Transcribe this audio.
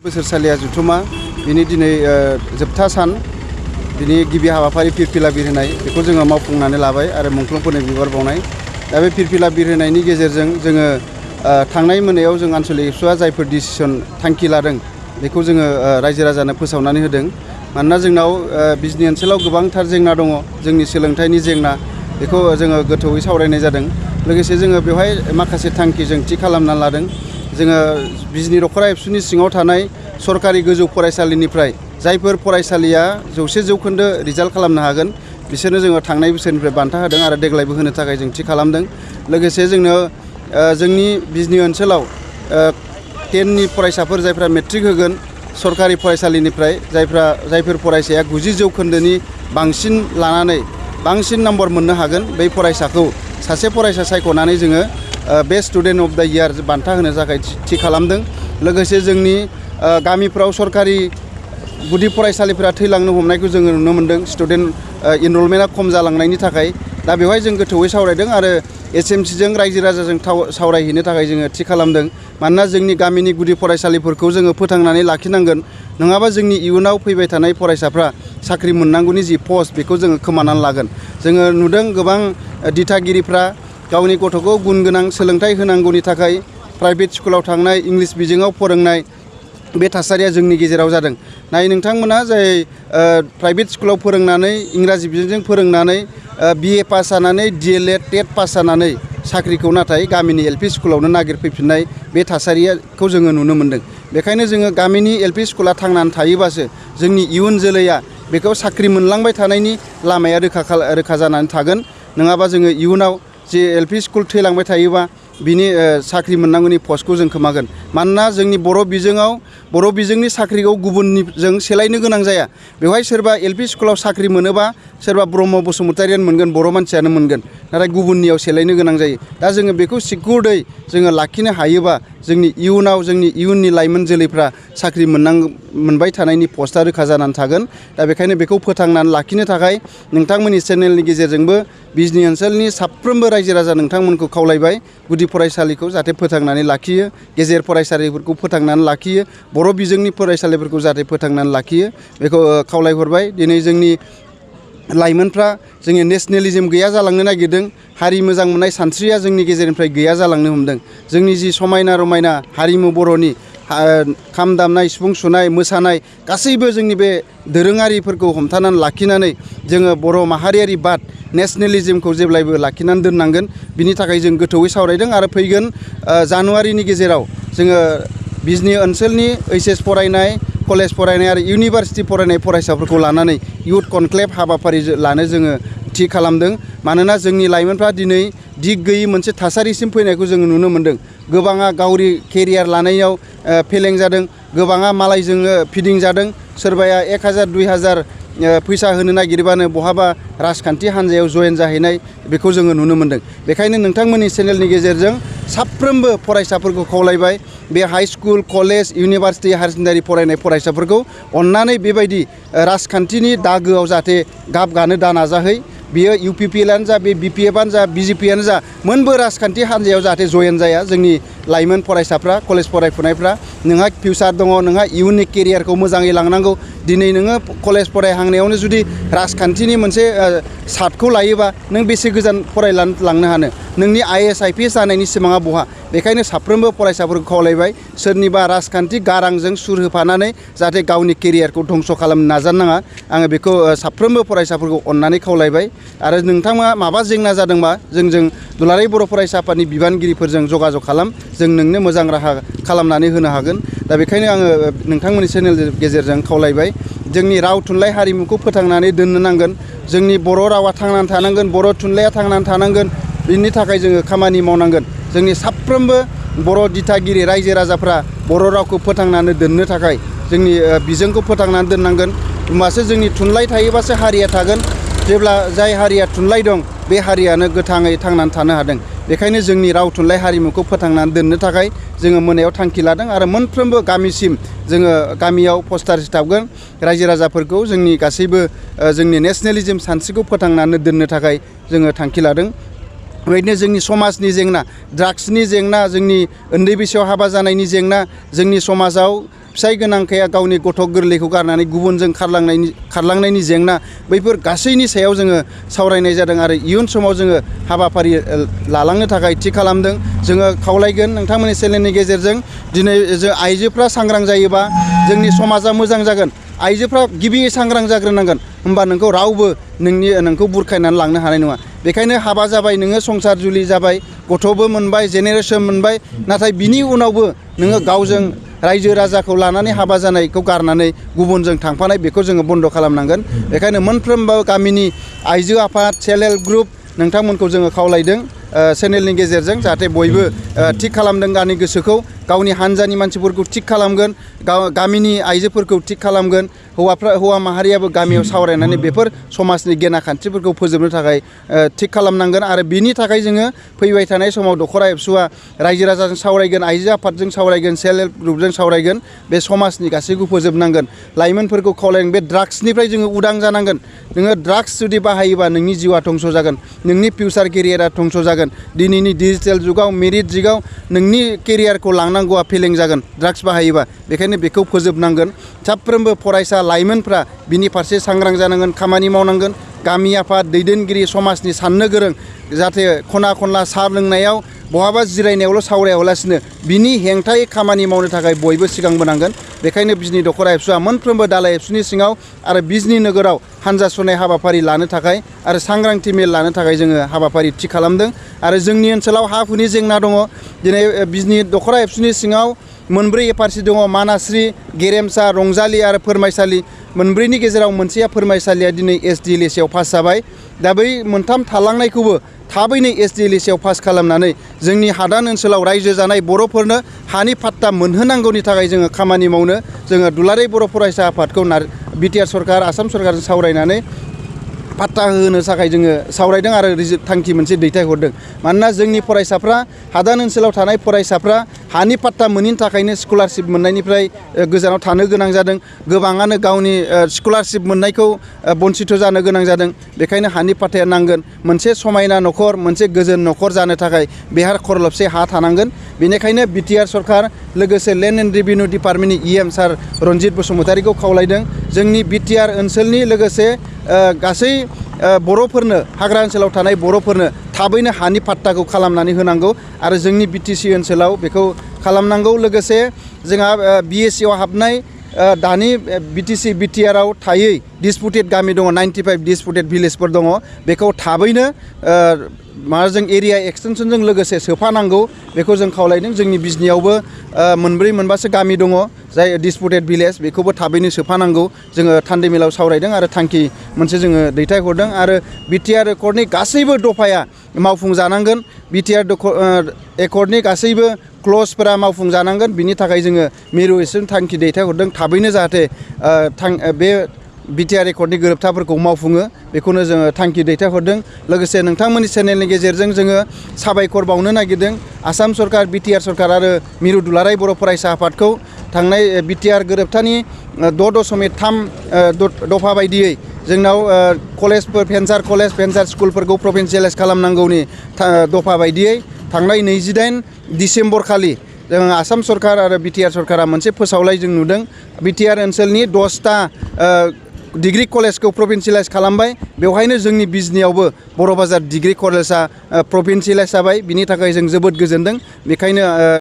बोसोरसालिया जुथुमा बिनि दिनै जोबथा सान बिनि गिबि हाबाफारि फिरफिला बिरहोनाय बेखौ जोङो मावफुंनानै लाबाय आरो मुंख्लंफोरनो बिबार बावनाय। दा बे फिरफिला बिरहोनायनि गेजेरजों जोङो थांनाय मोनायाव जों आनसलिक एबसुआ जायफोर डिसिसन थांखि लादों बेखौ जोङो रायजो राजानो फोसावनानै होदों। मानोना जोंनाव बिजनि ओनसोलाव गोबांथार जेंना दङ, जोंनि सोलोंथाइनि जेंना बेखौ जोङो गोथौयै सावरायनाय जादों। लोगोसे जोङो बेवहाय माखासे थांखि जों थि खालामना लादों। जोङो बिजनि दख'र एबसुनि सिङाव थानाय सरकारि गोजौ फरायसालिनिफ्राय जायफोर फरायसालिया 100% रिजाल्ट खालामनो हागोन बिसोरनो जोङो थांनाय बोसोरनिफ्राय बान्था होदों आरो देग्लायबो होनो थाखाय जों थि खालामदों। लोगोसे जोंनो जोंनि बिजनि ओनसोलाव 10नि फरायसाफोर जायफ्रा मेट्रिक होगोन सरकारि फरायसालिनिफ्राय जायफोर फरायसाया 90% बांसिन लानानै बांसिन नम्बर मोननो हागोन बै फरायसाखौ सासे फरायसा सायख'नानै जोङो बेस्ट स्टुडेन्ट अफ द इयार बान्था होनो थाखाय थि खालामदों। लोगोसे जोंनि गामिफ्राव सरकारि गुदि फरायसालिफोरा थैलांनो हमनायखौ जोङो नुनो मोन्दों स्टुडेन्ट इनरलमेन्टआ खम जालांनायनि थाखाय। दा बेवहाय जों गोथौयै सावरायदों आरो एसएमसिजों रायजो राजाजों सावरायहैनो थाखाय जोङो थि खालामदों। मानोना जोंनि गामिनि गुदि फरायसालिफोरखौ जोङो फोथांनानै लाखिनांगोन, नङाबा जोंनि इयुनाव फैबाय थानाय फरायसाफ्रा साख्रि मोननांगौनि जि पस्ट बेखौ जोङो खोमानानै लागोन। जोङो नुदों गोबां दिथागिरिफ्रा गावनि गथ'खौ गुन गोनां सोलोंथाइ होनांगौनि थाखाय प्राइभेट स्कुलाव थांनाय, इंलिस बिजोङाव फोरोंनाय बे थासारिया जोंनि गेजेराव जादों। नाय नोंथांमोना जाय प्राइभेट स्कुलाव फोरोंनानै इंराजि बिजोंजों फोरोंनानै BA पास जानानै DLED टेट पास जानानै साख्रिखौ नाथाय गामिनि LP स्कुलावनो नागिरफैफिननाय बे थासारिखौ जोङो नुनो मोन्दों। बेखायनो जोङो गामिनि LP स्कुला थांनानै थायोबासो जोंनि इयुन जोलैया बेखौ साख्रि मोनलांबाय थानायनि लामाया रोखा जानानै थागोन। नङाबा जोङो इयुनाव जे LP स्कुल थैलांबाय थायोबा बिनि साख्रि मोननांगौनि पस्टखौ जों खोमागोन। मानोना जोंनि बर' बिजोंनि साख्रिखौ गुबुननिजों सेलायनो गोनां जाया। बेवहाय सोरबा LP स्कुलाव साख्रि मोनोबा सोरबा ब्रह्म बसुमतारियानो मोनगोन, बर' मानसियानो मोनगोन, नाथाय गुबुननियाव सेलायनो गोनां जायो। दा जोङो बेखौ सिकिउर्डयै जोङो लाखिनो हायोबा जोंनि इयुनाव जोंनि इयुननि लाइमोन जोलैफ्रा साख्रि मोनबाय थानायनि पस्टआ रोखा जानानै थागोन। दा बेखायनो बेखौ फोथांनानै लाखिनो थाखाय नोंथांमोननि चेनेलनि गेजेरजोंबो बिजनि ओनसोलनि साफ्रोमबो रायजो राजा नोंथांमोनखौ खावलायबाय गुदि फरायसालिखौ जाहाथे फोथांनानै लाखियो, गेजेर फरायसालिफोरखौ फोथांनानै लाखियो, बर' बिजोंनि फरायसालिफोरखौ जाहाथे फोथांनानै लाखियो बेखौ खावलायहरबाय। दिनै जोंनि लाइमोनफ्रा जोंनि नेसनेलिज्म गैया जालांनो नागिरदों, हारि मोजां मोननाय सानस्रिया जोंनि गेजेरनिफ्राय गैया जालांनो हमदों। जोंनि जि समायना रमायना हारिमु बर'नि खाम दामनाय, सिफुं सुनाय, मोसानाय गासैबो जोंनि बे दोरोङारिफोरखौ हमथानानै लाखिनानै जोङो बर' माहारियारि बाद नेसनेलिज्मखौ जेब्लायबो लाखिनानै दोननांगोन। बिनि थाखाय जों गोथौयै सावरायदों आरो फैगोन जानुवारिनि गेजेराव जोङो बिजनि ओनसोलनि HS फरायनाय, कलेज फरायनाय आरो इउनिभारसिटि फरायनाय फरायसाफोरखौ लानानै इयुथ कनक्लेभ हाबाफारि लानो जोङो थि खालामदों। मानोना जोंनि लाइमोनफ्रा दिनै दिग गैयै मोनसे थासारिसिम फैनायखौ जोङो नुनो मोन्दों। गोबाङा गावनि केरियार लानायाव फेलें जादों, गोबाङा मालायजों फिदिंजादों, सोरबाया 1000 2000 फैसा होनो नागिरबानो बहाबा राजखान्थि हान्जायाव जयेन जाहैनाय बेखौ जोङो नुनो मोन्दों। बेखायनो नोंथांमोननि चेनेलनि गेजेरजों साफ्रोमबो फरायसाफोरखौ खावलायबाय बे high school, college, university, higher secondary फरायनाय फरायसाफोरखौ अननानै बेबायदि राजखान्थिनि दागोआव जाहाथे गाब गानो दा नाजाहै। बियो UPPLआनो जा, बे BPFआनो जा, BJPआनो जा, मोनबो राजखान्थि हान्जायाव जाहाथे जयेन जाया जोंनि लाइमोन फरायसाफ्रा, कलेज फरायफुनायफ्रा। नोंहा फिउचार दङ, नोंहा इयुननि केरियारखौ मोजाङै लांनांगौ। दिनै नोङो कलेज फरायहांनायावनो जुदि राजखान्थिनि मोनसे सार्टखौ लायोबा नों बेसे गोजान फरायलांनो हानो? नोंनि IAS IPS जानायनि सिमाङा बहा? बेखायनो साफ्रोमबो फरायसाफोरखौ खावलायबाय सोरनिबा राजखान्थि गारांजों सुर होफानानै जाहाथे गावनि केरियारखौ धंस' खालामनो नाजानो नाङा। आङो बेखौ साफ्रोमबो फरायसाफोरखौ अननानै खावलायबाय। आरो नोंथाङा माबा जेंना जादोंबा जोंजों दुलाराय बर' फरायसा आफादनि बिबानगिरिफोरजों जगाजग खालाम, जों नोंनो मोजां राहा खालामनानै होनो हागोन। दा बेखायनो आङो नोंथांमोननि चेनेलनि गेजेरजों खावलायबाय जोंनि राव थुनलाइ हारिमुखौ फोथांनानै दोननो नांगोन। जोंनि बर' रावा थांनानै थानांगोन, बर' थुनलाइया थांनानै थानांगोन। बिनि थाखाय जोङो खामानि मावनांगोन। जोंनि साफ्रोमबो बर' दिथागिरि रायजो राजाफ्रा बर' रावखौ फोथांनानै दोननो थाखाय जोंनि बिजोंखौ फोथांनानै दोननांगोन। होमबासो जोंनि थुनलाइ थायोबासो हारिया थागोन। जेब्ला जाय हारिया थुनलाइ दं बे हारियानो गोथाङै थांनानै थानो हादों। बेखायनो जोंनि राव थुनलाइ हारिमुखौ फोथांनानै दोननो थाखाय जोङो मोनायाव थांखि लादों आरो मोनफ्रोमबो गामिसिम जोङो गामियाव पस्टार सिथाबगोन। रायजो राजाफोरखौ जोंनि गासैबो जोंनि नेसनेलिज्म सानस्रिखौ फोथांनानै दोननो थाखाय जोङो थांखि लादों। बेबायदिनो जोंनि समाजनि जेंना, ड्राग्सनि जेंना, जोंनि उन्दै बैसोआव हाबा जानायनि जेंना, जोंनि समाजाव फिसाय गोनांखाया गावनि गथ' गोरलैखौ गारनानै गुबुनजों खारलांनायनि जेंना बैफोर गासैनि सायाव जोङो सावरायनाय जादों आरो इयुन समाव जोङो हाबाफारि लालांनो थाखाय थि खालामदों। जोङो खावलायगोन नोंथांमोननि चेनेलनि गेजेरजों दिनै जों आइजोफ्रा सांग्रां जायोबा जोंनि समाजा मोजां जागोन। आइजोफ्रा गिबियै सांग्रां जाग्रोनांगोन, होमबा नोंखौ रावबो नोंखौ बुरखायनानै लांनो हानाय नङा। बेखायनो हाबा जाबाय, नोङो संसार जुलि जाबाय, गथ'बो मोनबाय, जेनेरेसन मोनबाय, नाथाय बिनि उनावबो नोङो गावजों रायजो राजाखौ लानानै हाबा जानायखौ गारनानै गुबुनजों थांफानाय बेखौ जोङो बन्द' खालामनांगोन। बेखायनो मोनफ्रोमबो गामिनि आइजो आफाद, सेल्फ हेल्प ग्रुप नोंथांमोनखौ जोङो खावलायदों चेनेलनि गेजेरजों जाहाथे बयबो थिग खालामदों गावनि गोसोखौ, गावनि हान्जानि मानसिफोरखौ थिग खालामगोन, गामिनि आइजोफोरखौ थिग खालामगोन, हौवा माहारियाबो गामियाव सावरायनानै बेफोर समाजनि गेना खान्थिफोरखौ फोजोबनो थाखाय थिग खालामनांगोन। आरो बिनि थाखाय जोङो फैबाय थानाय समाव दख'र एबसुआ रायजो राजाजों सावरायगोन, आइजो आफादजों सावरायगोन, सेल्फ हेल्प ग्रुपजों सावरायगोन, बे समाजनि गासैखौ फोजोबनांगोन। लाइमोनफोरखौ खावलायगोन बे ड्राग्सनिफ्राय जोङो उदां जानांगोन। नोङो ड्राग्स जुदि बाहायोबा नोंनि जिउआ धंस' जागोन, नोंनि फिउचार केरियारा धंस' जागोन। दिनैनि डिजिटेल जुगाव, मेरिट जुगाव नोंनि केरियारखौ लांनांगौआ फेलें जागोन ड्राग्स बाहायोबा। बेखायनो बेखौ फोजोबनांगोन। साफ्रोमबो फरायसा लाइमोनफ्रा बिनि फारसे सांग्रां जानांगोन, खामानि मावनांगोन। गामि आफाद, दैदेनगिरि, समाजनि साननो गोरों जाहाथे खना खनला साहा लोंनायाव बहाबा जिरायनायावल' सावरायालासिनो बिनि हेंथायै खामानि मावनो थाखाय बयबो सिगांबोनांगोन। बेखायनो बिजनि दख'र एबसुआ मोनफ्रोमबो दालाइ एबसुनि सिङाव आरो बिजनि नोगोराव हानजा सुनाय हाबाफारि लानो थाखाय आरो सांग्रांथि मेल लानो थाखाय जोङो हाबाफारि थि खालामदों। आरो जोंनि ओनसोलाव हा हुनि जेंना दङ। दिनै बिजनि दख'र एबसुनि सिङाव मोनब्रै एफआरसि दङ, मानास्रि, गेरेमसा, रंजालि आरो फोरमायसालि। मोनब्रैनि गेजेराव मोनसेया फोरमायसालिया दिनै SDLSआव पास जाबाय। दा बै मोनथाम थालांनायखौबो थाबैनो SDLSआव पास खालामनानै जोंनि हादान ओनसोलाव रायजो जानाय बर'फोरनो हानि पाट्टा मोनहोनांगौनि थाखाय जोङो खामानि मावनो जोङो दुलाराय बर' फरायसा आफादखौ बिटिआर सरकार, आसाम सरकारजों सावरायनानै पाट्टा होनो थाखाय जोङो सावरायदों आरो थांखि मोनसे दैथायहरदों। मानोना जोंनि फरायसाफ्रा, हादान ओनसोलाव थानाय फरायसाफ्रा हानि पाट्टा मोनैनि थाखायनो स्कलारशिप मोननायनिफ्राय गोजानाव थानो गोनां जादों। गोबाङानो गावनि स्कलारशिप मोननायखौ बन्सिथ जानो गोनां जादों। बेखायनो हानि पाट्टाया नांगोन। मोनसे समायना न'खर, मोनसे गोजोन न'खर जानो थाखाय बेहा खरलबसे हा थानांगोन। बेनिखायनो बिटिआर सरकार लोगोसे लेन्ड एन्ड रेभिनिउ डिपार्टमेन्टनि EM सार रन्जित बसुमतारीखौ खावलायदों जोंनि बिटिआर ओनसोलनि लोगोसे गासै बर'फोरनो, हाग्रा ओनसोलाव थानाय बर'फोरनो थाबैनो हानि पाट्टाखौ खालामनानै होनांगौ आरो जोंनि BTC ओनसोलाव बेखौ खालामनांगौ। लोगोसे जोंहा BSCआव हाबनाय दानि BTC बिटिआरआव थायै डिसपुटेड गामि दङ, 95 डिसपुटेड भिलेजफोर दङ। बेखौ थाबैनो जों एरिया एक्सटेनसनजों लोगोसे सोफानांगौ, बेखौ जों खावलायदों। जोंनि बिजनियावबो मोनब्रै मोनबासो गामि दङ जाय डिसपुटेड भिलेज, बेखौबो थाबैनो सोफानांगौ। जोङो थान्दैमेलाव सावरायदों आरो थांखि मोनसे जोङो दैथायहरदों। आरो बिटिआर एकर्डनि गासैबो दफाया मावफुंजानांगोन। बिटिआर एकर्डनि गासैबो क्लजफोरा मावफुंजानांगोन। बिनि थाखाय जोङो मिरु एसोन थांखि दैथायहरदों। थाबैनो जाहाथे बे बिटिआर एकर्डनि गोरोबथाफोरखौ मावफुङो, बेखौनो जोङो थांखि दैथायहरदों। लोगोसे नोंथांमोननि चेनेलनि गेजेरजों जोङो साबायखर बावनो नागिरदों आसाम सरकार, बिटिआर सरकार आरो मिरु दुलाराय बर' फरायसा आफादखौ थांनाय बिटिआर गोरोबथानि 6.3 दफा बायदियै जोंनाव कलेजफोर, भेन्सार स्कुलफोरखौ प्रभिन्सियेलाइज खालामनांगौनि दफा बायदियै थांनाय 28 डिसेम्बर खालि जों आसाम सरकार आरो बिटिआर सरकारा मोनसे फोसावलाय जों नुदों। बिटिआर ओनसोलनि 10टा डिग्री कलेजखौ प्रभिन्सियेलाइज खालामबाय। बेवहायनो जोंनि बिजनियावबो बर' बाजार डिग्री कलेजआ प्रभिन्सियेलाइज जाबाय। बिनि थाखाय जों जोबोद गोजोनदों। बेखायनो